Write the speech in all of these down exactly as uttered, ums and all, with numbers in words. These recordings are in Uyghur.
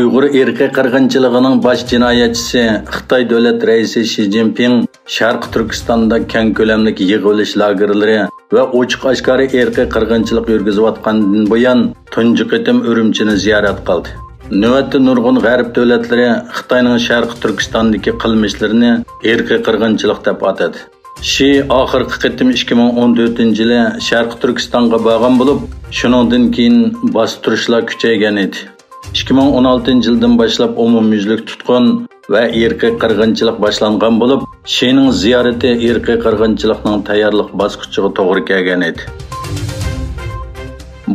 ئۇيغۇر ئىرقىي قىرغىنچىلىقىنىڭ باش جىنايەتچىسى، خىتاي دۆلەت رەئىسى شى جىنپىڭ شەرقىي تۈركىستاندا كەڭ كۆلەملىك يىغىۋېلىش لاگېرلىرى ۋە ئوچۇق ئاشكارا ئىرقىي قىرغىنچىلىق يۈرگۈزۈۋاتقاندىن بۇيان، تۇنجى قېتىم ئۈرۈمچىنى زىيارەت قىلدى. نۆۋەتتە نۇرغۇن غەرب دۆلەتلىرى خىتاينىڭ شەرقىي تۈركىستاندىكى قىلمىشلىرىنى ئىرقىي قىرغىنچىلىق دەپ ئاتىدى. شى ئاخىرقى قېتىم ئىككى مىڭ ئون تۆتىنچى يىلى شەرقىي تۈركىستانغا بارغان بولۇپ، شۇنىڭدىن كېيىن باستۇرۇشلار كۈچەيگەن ئىدى. ئىككى مىڭ ئون ئالتىنچى يىلدىن باشلاپ ئومۇميۈزلۈك تۇتقۇن ۋە ئىرقىي قىرغىنچىلىق باشلانغان بولۇپ، شىنىڭ زىيارىتى ئىرقىي قىرغىنچىلىقنىڭ تەييارلىق باسقۇچىغا توغرا كەلگەن ئىدى.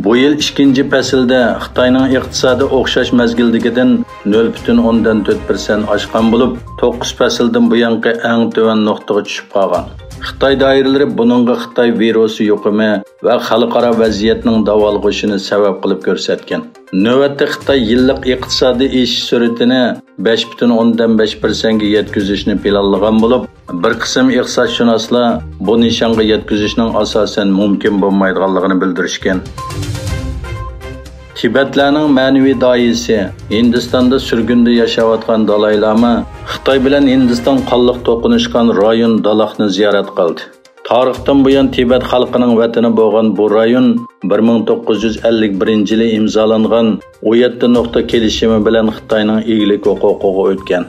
بۇ يىل ئىككىنچى پەسىلدە خىتاينىڭ ئىقتىسادى ئوخشاش مەزگىلدىكىدىن نۆل پۈتۈن ئوندىن تۆت پىرسەنت ئاشقان بولۇپ، توققۇز پەسىلدىن بۇيانقى ئەڭ تۆۋەن نۇقتىغا چۈشۈپ قالغان. خىتاي دائىرىلىرى بۇنىڭغا خىتاي ۋىرۇسى يۇقۇمى ۋە خەلقئارا ۋەزىيەتنىڭ داۋالغۇشىنى سەۋەب قىلىپ كۆرسەتكەن. نۆۋەتتە خىتاي يىللىق ئىقتىسادىي ئېشىش سۈرئىتىنى بەش پۈتۈن ئوندىن بەش پىرسەنتكە يەتكۈزۈشنى پىلانلىغان بولۇپ، بىر قىسىم ئىقتىسادشۇناسلار بۇ نىشانغا يەتكۈزۈشنىڭ ئاساسەن مۇمكىن بولمايدىغانلىقىنى بىلدۈرۈشكەن. تىبەتلەرنىڭ مەنىۋى داھىيسى، ھىندىستاندا سۈرگۈندە ياشاۋاتقان دالاي لاما خىتاي بىلەن ھىندىستان قانلىق توقۇنۇشقان رايون دالاخنى زىيارەت قىلدى. تارىختىن بۇيان تىبەت خەلقىنىڭ ۋەتىنى بولغان بۇ رايون بىر مىڭ توققۇز يۈز ئەللىك بىرىنچى يىلى ئىمزالانغان ئون يەتتە نۇقتا كېلىشىمى بىلەن خىتاينىڭ ئىگىلىك ھوقۇقىغا ئۆتكەن.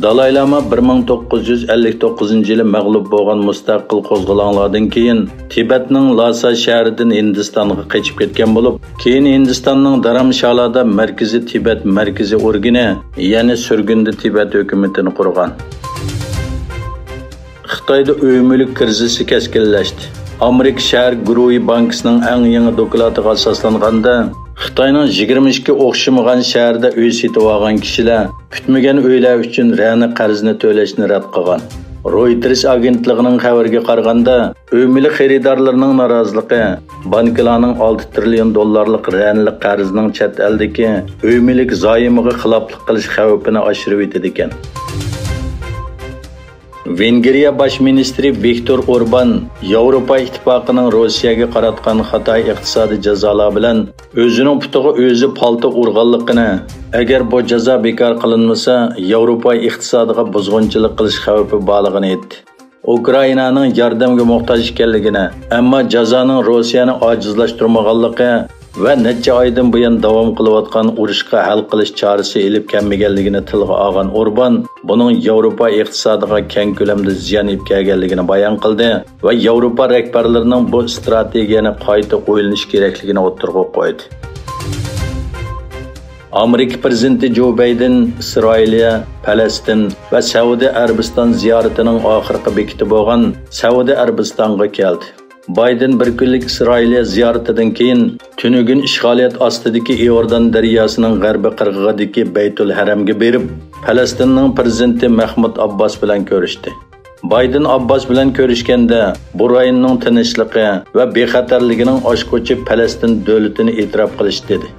دالاي لاما بىر مىڭ توققۇز يۈز ئەللىك توققۇزىنچى يىلى مەغلۇپ بولغان مۇستەقىل قوزغىلاڭلاردىن كېيىن، تىبەتنىڭ لاسا شەھىرىدىن ھىندىستانغا قېچىپ كەتكەن بولۇپ، كېيىن ھىندىستاننىڭ دارامشالادا مەركىزىي تىبەت مەركىزىي ئورگىنى، يەنى سۈرگۈندە تىبەت ھۆكۈمىتىنى قۇرغان. خىتايدا ئۆي مۈلۈك كىرىزىسى كەسكىنلەشتى. ئامېرىكا شەھەر گۇرۇھى بانكىسىنىڭ ئەڭ يېڭى دوكلاتىغا ئاساسلانغاندا، خىتاينىڭ يىگىرمە ئىككى ئوخشىمىغان شەھەردە ئۆي سېتىۋالغان كىشىلەر پۈتمىگەن ئۆيلەر ئۈچۈن رەنە قەرزنى تۆلەشنى رەت قىلغان. رويتېرس ئاگېنتلىقىنىڭ خەۋىرىگە قارىغاندا، ئۆي مۈلۈك خېرىدارلىرىنىڭ نارازىلىقى بانكىلارنىڭ ئالتە تىرىليون دوللارلىق رەنىلىك قەرزىنىڭ چەت ئەلدىكى ئۆي مۈلۈك زايومىغا خىلاپلىق قىلىش خەۋپىنى ئاشۇرۇۋېتىدىكەن. ۋېنگرىيە باش مىنىستىرى ۋىكتور ئوربان ياۋروپا ئىتتىپاقىنىڭ روسىيەگە قاراتقان خاتا ئىقتىسادىي جازالار بىلەن ئۆزىنىڭ پۇتىغا ئۆزى پالتا ئۇرغانلىقىنى، ئەگەر بۇ جازا بىكار قىلىنمىسا، ياۋروپا ئىقتىسادىغا بۇزغۇنچىلىق قىلىش خەۋپى بارلىقىنى ئېيتتى. ئۇكرائىنانىڭ ياردەمگە موھتاج ئىكەنلىكىنى، ئەمما جازانىڭ روسىيەنى ئاجىزلاشتۇرمىغانلىقى ۋە نەچچە ئايدىن بۇيان داۋام قىلىۋاتقان ئۇرۇشقا ھەل قىلىش چارىسى ئېلىپ كەلمىگەنلىكىنى تىلغا ئالغان ئوربان، بۇنىڭ ياۋروپا ئىقتىسادىغا كەڭ كۆلەمدە زىيان ئېلىپ كەلگەنلىكىنى بايان قىلدى ۋە ياۋروپا رەھبەرلىرىنىڭ بۇ ئىستراتېگىيەنى قايتا ئويلىنىش كېرەكلىكىنى ئوتتۇرىغا قويدى. ئامېرىكا پىرېزىدېنتى جو بايدېن ئىسرائىلىيە، پەلەستىن ۋە سەئۇدى ئەرەبىستان زىيارىتىنىڭ ئاخىرقى بېكىتى بولغان سەئۇدى ئەرەبىستانغا كەلدى. بايدېن بىر كۈنلۈك ئىسرائىلىيە زىيارىتىدىن كېيىن تۈنۈگۈن ئىشغالىيەت ئاستىدىكى ئىئوردان دەرياسىنىڭ غەربىي قىرغىقىدىكى بەيتۇل ھەرەمگە بېرىپ، پەلەستىننىڭ پىرېزىدېنتى مەھمۇد ئابباس بىلەن كۆرۈشتى. بايدېن ئابباس بىلەن كۆرۈشكەندە، بۇ رايوننىڭ تىنچلىقى ۋە بىخەتەرلىكىنىڭ ئاچقۇچى پەلەستىن دۆلىتىنى ئېتىراپ قىلىش، دېدى.